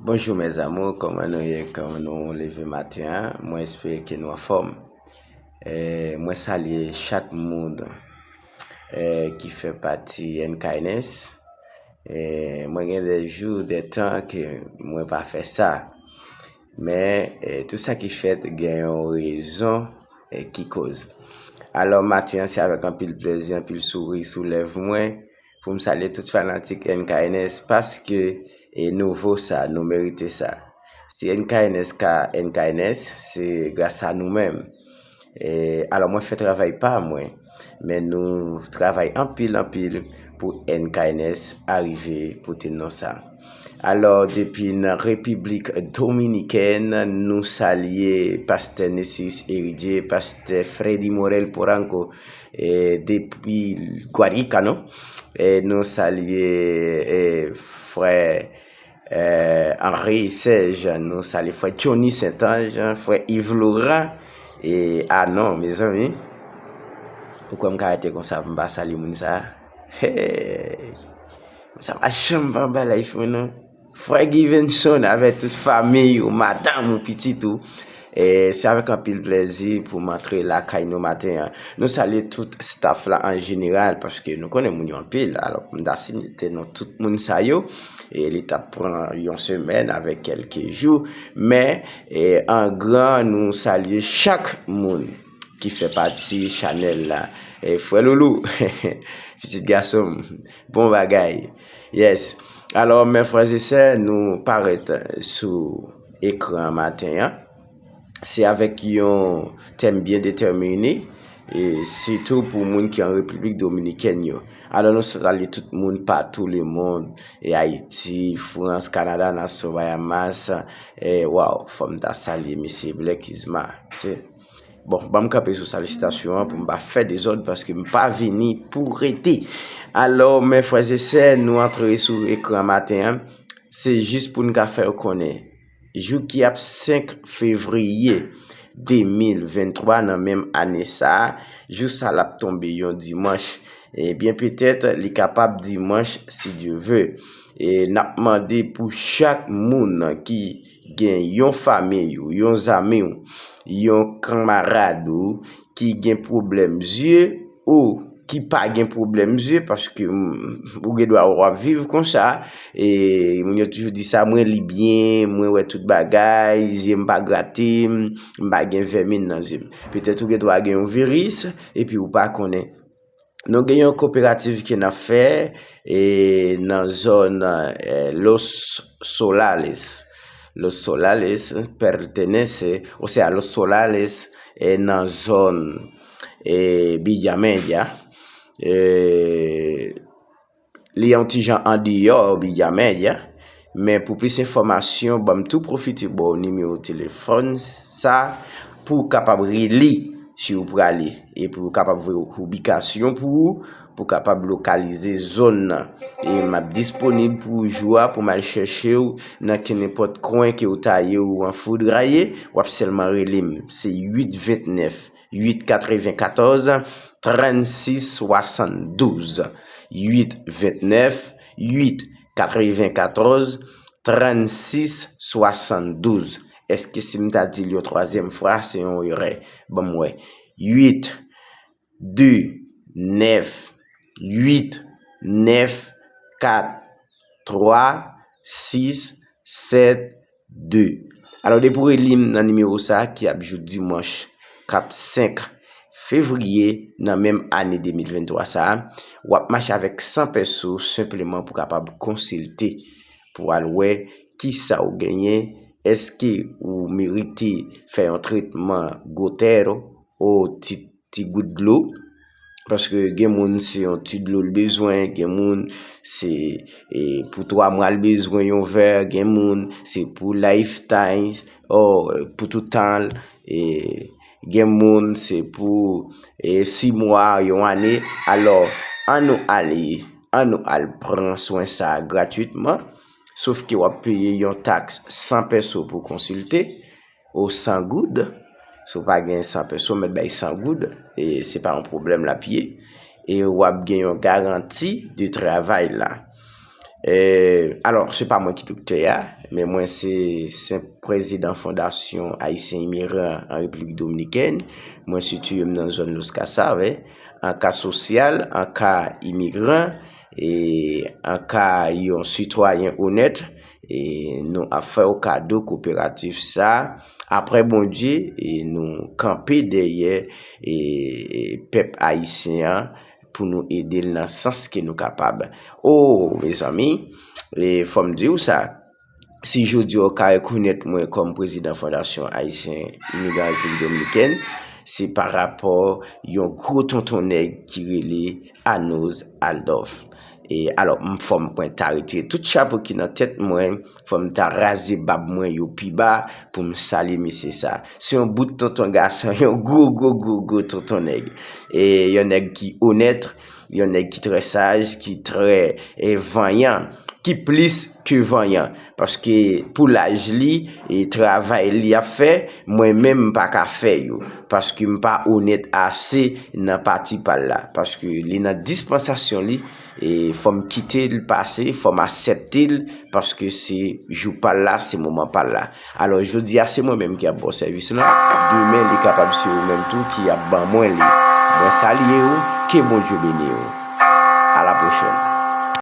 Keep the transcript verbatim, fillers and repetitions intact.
Bonjou mes amours, kòman nou ye? Kòman nou leve maten an? Mwen espere ke nou anfòm. Eh, mwen salye chak moun eh, ki fè pati N K N S. Eh, mwen gen de jou, de tan ke mwen pa fè sa. Men eh, tout sa ki fèt gen yon rezon eh, ki koz. Alò maten an se avèk anpil plezi, anpil souri sou lèv mwen pou m salye tout fanatik N K N S paske e nouvo sa, nou merite sa. Si N K N S ka N K N S, se gras a nou menm. E, alò mwen fè travay pa mwen, men nou travay anpil anpil pou N K N S arive pote non sa. Alò depi nan Repiblik Dominikèn, nou salye pastè Nesis Eridye, pastè Freddy Morel Poranco, e, depi Guarica, non? E, nou salye e, frè eh, Henri Serge, nou salye frè Johnny Saint-Ange, frè Yves Laurent, e, ah non, mezanmi, ou kwè m ka rete konsa pou m pa salye moun sa? Hey! Sa pa janm pa anba life mwen non. Frè Givenson avèk tout fanmi ou, madanm ou, pitit ou. E se avèk anpil plezi pou m antre lakay nou maten an. Nou salye tout staff la an jeneral paske nou konnen moun yo anpil. Alò pou m ta site non tout moun sa yo, e li t ap pran yon semèn avèk kèlke jou. Men e an gran nou salye chak moun ki fè pati chanèl la. E frè Loulou, pitit gason m, bon bagay. Yes. Alò men frè e sè, nou parèt sou ekran maten an. Se avèk yon tèm byen detèmine, e sitou pou moun ki an Repiblik Dominikèn yo. Alò nou salye tout moun patou lemonn, e Ayiti, Frans, Kanada, Nasyon Bayamas, e waw, fò m ta salye mesye Black Isma. Se Bon, ban m kanpe sou salisitasyon an pou m pa fè dezòd paske m pa vini pou rete. Alò, men frè e sè, nou antre sou ekran maten an, se jis pou n ka fè w konnen. Jou ki ap senk fevriye de mil venntwa nan menm ane sa a, jou sa l ap tonbe yon dimanch. Ebyen, petèt, li kapab dimanch, si Dye ve. E n ap mande pou chak moun ki gen yon fanmi w, yon zanmi w, yon kanmarad ou ki gen pwoblèm zye, ou ki pa gen pwoblèm zye, paske, mm, ou gen dwa w ap viv konsa, e moun yo toujou di sa, mwen li byen, mwen wè tout bagay, zye m pa grate m, m pa gen vèmin nan zye m. Petèt ou gen dwa gen yon viris, epi ou pa konnen. Nou gen yon koperativ ke n ap fè, e, nan zòn, e, Los Solales. Los Solales pertenece, o sea, Los Solales, e, nan zòn, e, Villa Media. E, li yon ti jan andeyò Villa Media. Men pou plis enfòmasyon, ban m tou pwofite ba w nimewo telefòn sa pou w kapab rele si w prale, epi w kapab voye ubikasyon pou ou, pou w kapab lokalize zòn nan. E m ap disponib pou jou a pou m al chèche w nan kenenpòt kwen ke w ta ye ou an foudra ye, w ap sèlman rele m. Se uit ventnèf, uit katrevenkatòz, trannsis swasanndouz. Uit ventnèf, uit katrevenkatòz, trannsis swasanndouz. Èske si m ta di l yon twazyèm fwa, se yon erè? Ban m wè. Uit, de, nèf, uit, nèf, kat, twa, sis, sèt, de. Alò, depi w rele m nan nimewo sa a ki ap jou dimanch k ap senk fevriye nan menm ane de mil venntwa sa a, w ap mache avèk san peso senpleman pou w kapab konsilte, pou w al wè kisa w genyen, èske w merite fè yon tretman gotero, o ti, ti gout dlo, paske gen moun se yon ti dlo l bezwen, gen moun se, e, pou twa mwa l bezwen yon vè, gen moun se pou lifetime, o, pou tout tan l, e, gen moun se pou, e, sis mwa, yon ane. Alò, an nou ale, an nou al pran swen sa a gratwitman, sof ke w ap peye yon taks san peso pou konsilte, o san goud. Si w pa gen san peso, w mèt bay san goud, e se pa yon pwoblèm l ap ye. E w ap gen yon garanti de travay la. Eh, alò, se pa mwen ki doktè a, men mwen se senp prezidan Fondasyon Ayisyen Imigran an Repiblik Dominikèn. Mwen sitiye m nan zòn Los Casaves, an ka sosyal, an ka imigran, e an ka yon sitwayen onèt, e nou ap fè w kado kooperatif sa. Apre Bondye, e nou kanpe dèyè e, e pèp ayisyen an pou nou ede l nan sans ke nou kapab. O, mezanmi, e fò m di w sa, si jodi a w ka rekonèt mwen kòm prezidan Fondasyon Ayisyen Imigran Repiblik Dominikèn, se pa rapò yon gwo tonton nèg ki rele Arnaud Adolphe. E alò, m fò m pran ta retire tout chapo ki nan tèt mwen, fò m ta raze bab mwen yo pi ba pou m salye mesye sa. Se yon bout tonton gason, yon gwo, gwo, gwo, gwo tonton nèg. E yon nèg ki onèt, yon nèg ki trè saj, ki trè e vanyan, ki plis ke vanyan. Paske pou laj li e travay li ap fè, mwen menm m pa ka fè yo. Paske m pa onèt ase nan pati pa l la. Paske li nan dispansasyon li, e fò m kite l pase, fò m aksepte l, paske se jou pa l la, se moman pa l la. Alò, jodi a, se mwen menm ki ap ba w sèvis lan. Demen, li kapab se ou menm tou ki ap ban mwen li. Mwen salye w, ke Bondye beni w. A la pwochèn.